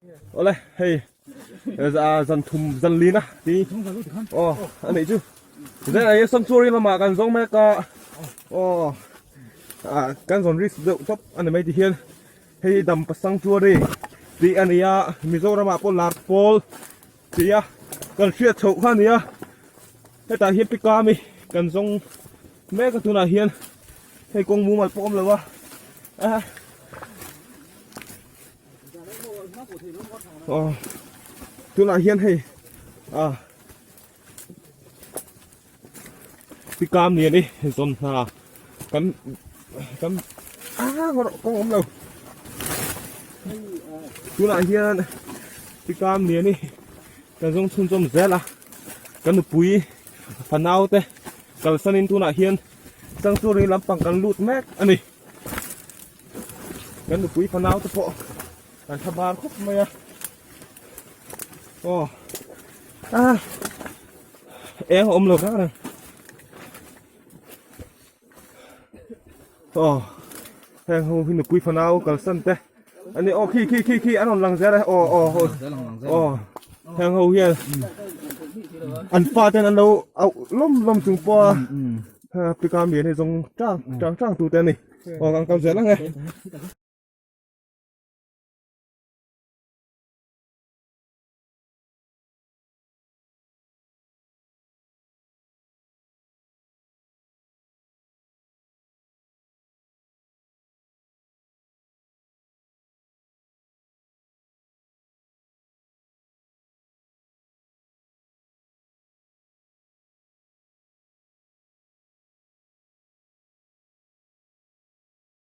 Awle hei zan thum zan lin a ti aw a nih chu zen ai sanctuary lamah kan zawng mek a aw ah kan zawn risk deuh tawp a ni mai ti hian hei dampa sanctuary tih a ni a Mizoram ah pawh lar pawl tih a kan hriat chhoh kha a ni a hetah hian pi kami kan zawng mek a tunah hian hei kawng mumal pawh a awm lo a ah. Aw tunah hian hei ah pikam lian i zawn hna kan kan ah kawng awm lo tunah hian pikam lian i kan zawng chhunzawm zel a kan nupui fanau te kalsanin tunah hian sanctuary lampang kan lut mek a ni. Kan nupui fanau te pawh an tha bar khawp mai a aw ah eng a awm lo reng reng aw heng ho hi nupui fanau kalsan te ani aw khi khi khi khi an rawn lang zel e aw aw aw heng ho hian an fa ten an lo auh lawm lawm chung pawh a pikam lian hi zawng tang tang tang tu te a ni. Aw kan kal zel ang e.